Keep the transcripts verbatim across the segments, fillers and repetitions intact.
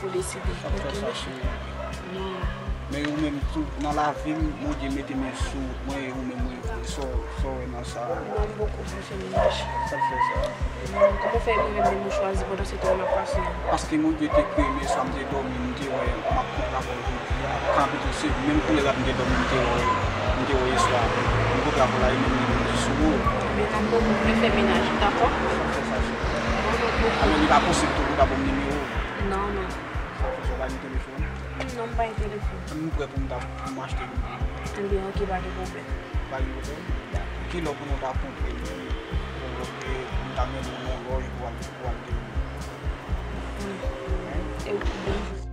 Pou deside. Sa fè sa, cheri. Non. Men ou menm tou, nan lavi m, Bondye mete men sou mwen e ou menm, ou, sa w, sa w wè nan sa? Non, m poko vle fè menaj. Sa fè sa? Non, kòman fè mwen menm m chwazi pandan se tan m ap pase a? Paske Bondye te kreye m, e swa m te dòmi, m te wè m ap pran lapòl jodi a. Kanpe tou se menm koulè la m te dòmi, m te wè, m te wè yè swa. M poko lapòl la, e menm li menm ki sou ou. Men m poko vle fè menaj, dakò? Sa fè sa, cheri. Alò, li pa posib tou pou w ta ban m nimewo w? Non, non. Sa fè sa w pa gen telefòn? Non, m pa gen telefòn. M prè pou m ta, pou m achte youn pou ou. Ebyen, oke, pa gen pwoblèm. Pa gen pwoblèm? Ki lè pou nou ta kontre nou? Pou nou ta mennen w nan yon lòj pou al, pou al te. Wi. Hein? E w, bonjou.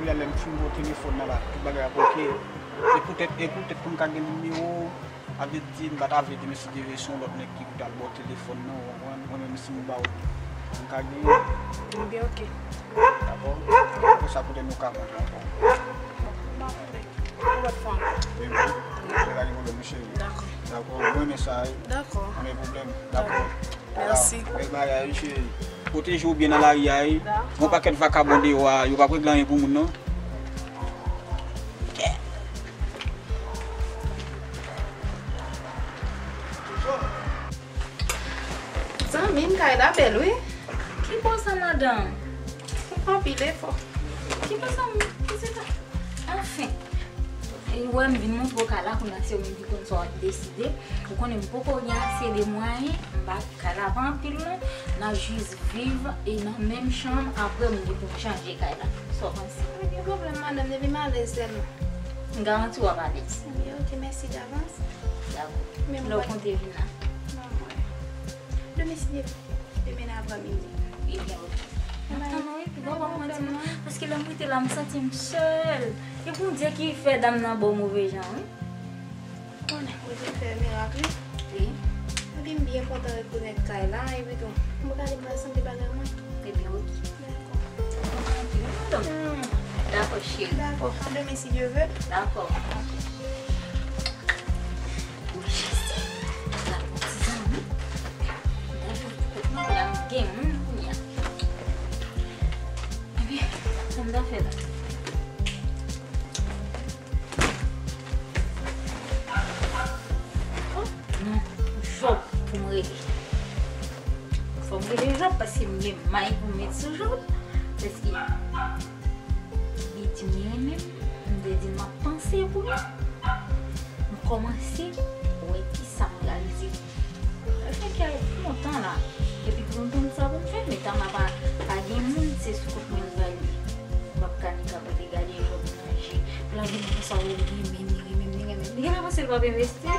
Kounye a lè m fin ba w telefòn nan la, tout bagay ap oke. E poutèt, e poutèt pou m ka gen nimewo w, sa vle di m pa ta vle demen si Dye vle se yon lòt nèg ki pou t al ba w telefòn nan, ou konprann? Mwen menm si m ba w, m ka genyen. Ebyen, oke. Dakò? Apre sa, poutèt nou ka kontre ankò. M ap kontre. Yon lòt fwa ankò. Wi, wi. Wi. Pa gen pwoblèm, wi, cheri. Dakò. Dakò, mwen renmen sa, wi. Dakò. Pa gen pwoblèm. Dakò. Mèsi. Bèl bagay, wi, cheri. Pwoteje w byen nan lari a, wi. Dakò. Gon pakèt vakabon deyò a, yo p ap regle anyen pou moun, non. Zanmi m, kay la bèl, wi. Ki bò sa, madanm? Ou fè anpil efò. Ki bò sa, m, ki se sa? Anfen. E wè, m vin montre w kay la, kounye a se ou menm ki konn sa w ap deside. Ou konnen m poko gen ase de mwayen, m pa, kay la pa anpil non. N ap jis viv e nan menm chanm, apre m gen pou m chanje kay la. Sa w panse? Pa gen pwoblèm, madanm, depi m alèz sèlman. M garanti w ap alèz. Ebyen, oke, mèsi davans. Dakò. Kilè w konte vin la? Demen si Dye vle. Demen nan aprèmidi. Ebyen, oke. M ap tann ou, wi, pi bon, pa manti non. Paske lè m rete la, m santi m sèl. E Bondye ki fè dam nan ba w move jan, wi. Konnen, Bondye fè mirak, wi. Wi. Epi m byen kontan rekonèt kay la, epi tou, m prale m al sanble bagay mwen. Ebyen, oke. Dakò. Ou kontan anpil, wi, madanm? Hmm. Dakò, cheri. Dakò. A demen, si Dye vle. Dakò. Wi, Jezi. Gade yon ti zanmi. Gade yon ti kote mwen, la m gen moun kounye a. Ebyen, sa m ta fè la? Oh, non, Job pou m rele. Fò m rele Job paske m gen may pou m met sou Job. Paske li di m li renmen m, m te di l m ap panse pou li. M kòmanse wè kisa m pral di. Sa fè kè lontan la. Epi pou m konn sa pou m fè, men Tama pa, pa gen moun, se sou kont mwen l pral ye. M p ap ka ni ka pote gade Job nan je. Pou l ap vin konsa, wi, li renmen m, li renmen m, li renmen m. Li genlè panse l p ap envesti.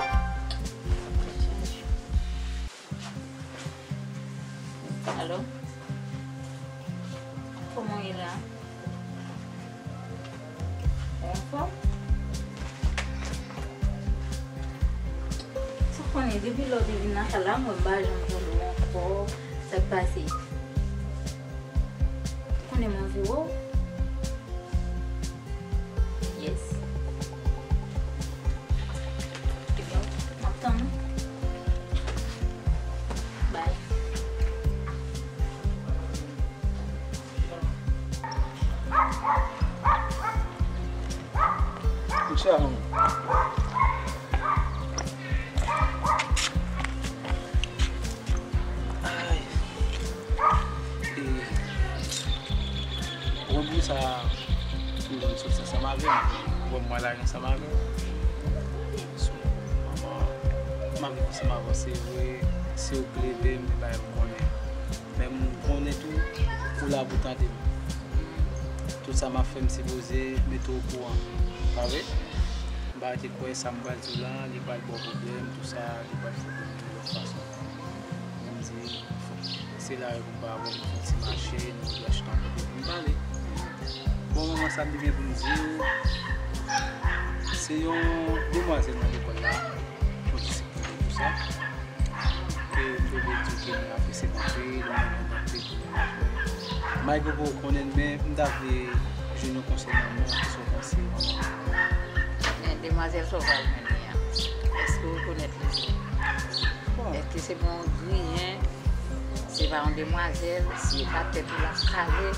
Alo? Kòman w ye la? Ou anfòm? Sa w konnen, depi lè w te vin nan kay la, mwen m pa janm tande w ankò. Sa k pase? Ou konnen m anvi wè w. Yes. Ebyen, oke. M ap tann ou. Bye. Konsa, manman. Ay. E, ou konn pou sa, m sot ansanm avè w. Ou wè m pral ale ansanm avè w. So, manman, m ap viv ansanm avè w, se vre, si w plede, m te bay m konnen. Men m konnen tou, ou la pou tande m. Tout sa m ap fè, m sipoze mete w okouran. Pa vre? M pa te kwè sa m pral di w la, li pral ba w pwoblèm, tou sa, li pral fè pwoblèm yon lòt fason. Men m di, fòk se la pou m pa wè m fè ti mache, nou dwe achte yon kote pou m pale. Bon, manman, sa m te gen pou m di w, se yon demwazèl nan lekòl la, yon ti sèk tou sa. Ke m te vle di w ke mwen apresye l anpil, mwen renmen l anpil pou menaj mwen. Malgre w poko konnen l, men m ta vle Di nou konsènan mwen, kisa w panse? Men demwazèl sa w pral mennen an, èske w rekonèt li? Bon. Èske se pa yon griyen? Se pa yon demwazèl, si e pa tèt ou l ap kale.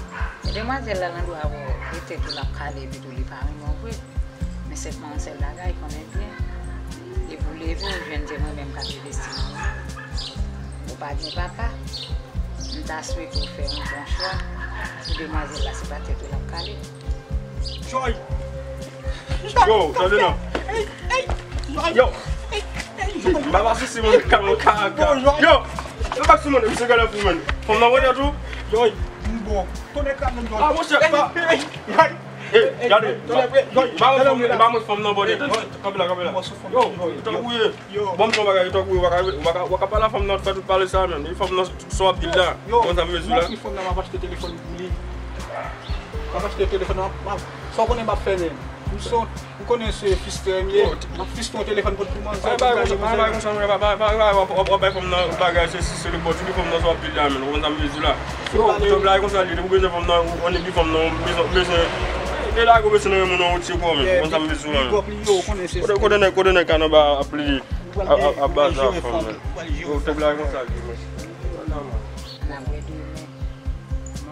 Men demwazèl la nan dwa wè w, e tèt ou l ap kale, epi tou li pa renmen w vre. Men sèlman yon sèl bagay, konnen byen, depi w leve, w jwenn se mwen menm k ap envesti nan ou. Ou pa gen papa. M ta swete w fè yon bon chwa pou demwazèl la, se pa tèt ou l ap kale. Joy! Yo, tande non. Yo! M pa pa sou si moun ka, moun ka, ka. Yo! Yo, pa sou moun, misye gade pou mwen. Fanm nan wè tou? Joy, m bon. Tonnè kram nan Joy. Ah, monchè, pa. Hey, gade. Ba mwen fanm, ba mwen fanm nan bòdè. Kanpe la, kanpe la. Yo, tankou ye. Bon, m di yon bagay, tankou w pa ka, w pa ka, w pa ka pale a fanm nan, fè tout pale sa menm. Li fanm nan sou ap di l la. Yo, konn sa m vle di la. Montre fanm nan, m ap achte telefòn pou li. M ap achte telefòn, m ap, m ap, sa w konnen m ap fè menm. M se, m konnen se fistè m ye. M ap fistè yon telefòn pou tout manzè. Bay, bay, konsa, bay, bay, konsa, bay, bay, bay, bay, w ap, w ap, w ap bay fanm nan bagay, se, se, se le bò, tout fanm nan sou ap di la menm. Ou konn sa m vle di la. Yo, yo, bagay konsa li, depi w bezwen fanm nan, ou, ou annik di fanm nan, ou bezwen, bezwen. E la, ou bezwen nan moun nan, ou ti kò menm. Ou konn sa m vle di la menm. Kote, kote nèg, kote nèg ka nan ba ap plede. Ap, ap, ap baze a fanm nan. Yo, tèg la konsa li, men. N ap wè demen.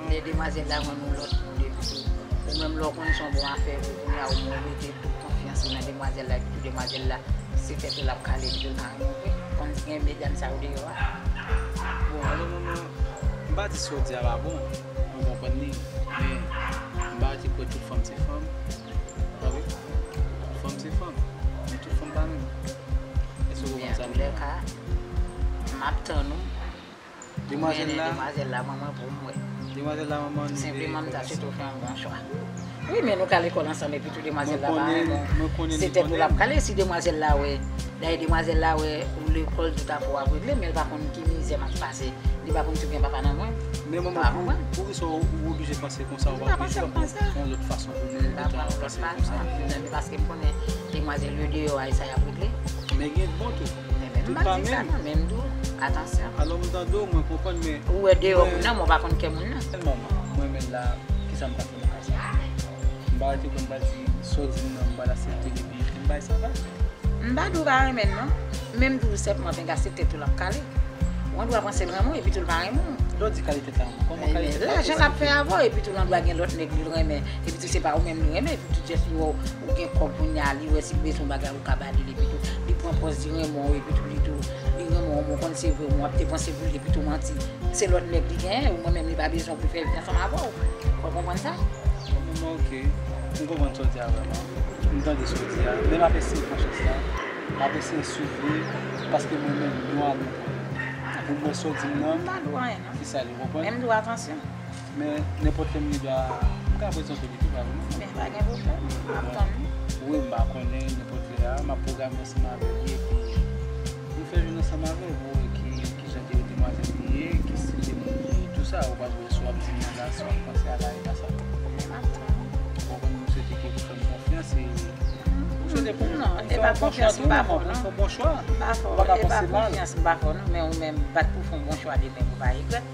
Men demwazèl la jwenn yon lòt moun epi tou. Ou menm lè w konn se yon bon afè pou kounye a ou mete tout konfyans ou nan demwazèl la epi tou demwazèl la se tèt ou l ap kale epi tou l pa renmen w vre. Konn gen medam sa yo deyò a. Bon, alò manman, m pa di sa w di a pa bon, mwen konprann li, men m pa rete kwè tout fanm se fanm. Tande? Tout fanm se fanm. Men tout fanm pa menm. Èske w konprann sa m di la? Men antoulèka, m ap tann ou. Demwazèl la, demwazèl la, manman pou m wè. Demwazèl la, manman, nou vle. Senpleman, m ta swete w fè yon bon chwa. Wi, men nou ka lekòl ansanm, epi tou demwazèl la pa renmen w. Se tèt ou l ap kale si demwazèl la wè. Dayè, demwazèl la wè, ou lekòl tout afè w ap regle, men l pa konn ki mizè m ap pase. Li pa konn si w gen papa nan mwen. Men manman, poukisa w oblije panse konsa, ou pa oblije fè yon lòt fason pou nou panse konsa. Paske m konnen demwazèl yo deyò a, e sa y ap regle. Men gen bon tou. Tout pa menm. Men m di w, atansyon. Alò, m tande w, mwen konprann, men ou wè deyò moun nan, men w pa konn kè moun nan. Manman, mwen menm la, kisa m ka fè nan ka sa? M pa rete pou m pa di, sa w di m nan, m pa l aksepte l, epi m bay sa bay. M pa di w pa renmen l non. Men m di w senpman, penga se tèt ou l ap kale. Ou gen dwa panse l renmen w, epi tou l pa renmen w. Lè w di kale tèt la, kòman kale tèt la posib? Lajan l ap fè avè w, epi tou l gen dwa gen lòt nèg li renmen, epi tou se pa ou menm li renmen, epi tou jis li wè w, ou gen kòb kounye a, li wè si l bezwen yon bagay ou ka ba li, epi tou li pran pòz li renmen w, epi tou li tou, li renmen w, mwen konn se vre, mwen ap depanse pou li, epi tou manti. Se lòt nèg li genyen, ou mwen menm li pa bezwen pou l fè vi ansanm avè w. Ou konprann sa? Bon, manman, oke. M konprann sa w di a vrèman. M tande sa w di a. Men m ap eseye pran chans la. M ap eseye swiv li, paske mwen menm, nou a nou. Pou m wè sa w di m nan. M pa di w anyen non. Ki sa li, w konprann? Men m di w atansyon. Men nenpòt lè m gen dwa, m ka prezante li tou, pa vre non? Men pa gen pwoblèm. M ap tann ou. Wi, m pa konnen, nenpòt lè a, m ap pwograme ansanm avè li, epi nou fè jounen ansanm avè l pou wè ki, ki jan de demwazèl li ye, ki stil de moun li ye, tou sa, ou pa Si w ap di m nan la, si w ap panse a la, e pa sa. Men m ap tann ou. Ou konprann, m swete ke ou fè m konfyans e m swete pou ou fè yon bon chwa tou, manman, pou w fè yon bon chwa. Ou pa ka panse mal. Konfyans m pa fè w non, men ou menm bat pou w fè yon bon chwa demen pou w pa regrèt.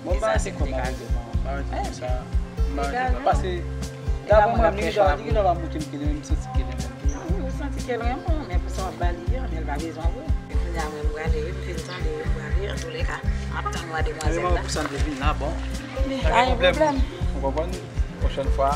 Bon, m pa rete kwè malere, manman. M pa rete kwè sa. M pa rete kwè. Paske, daprè mwen, li gentan, li gentan va montre m ke li menm, m santi ke li menm. Wi, ou santi ke l renmen w, men pou sa w ap ba li an, men l pa bezwen w vre. Kounye a mwen m prale wi, m fin tande wi, m prale, antoulèka, m ap tann ou a demwazèl la. Pou sa m te vin la, bon. Pa gen pwoblèm. Ou konprann? Pwochèn fwa,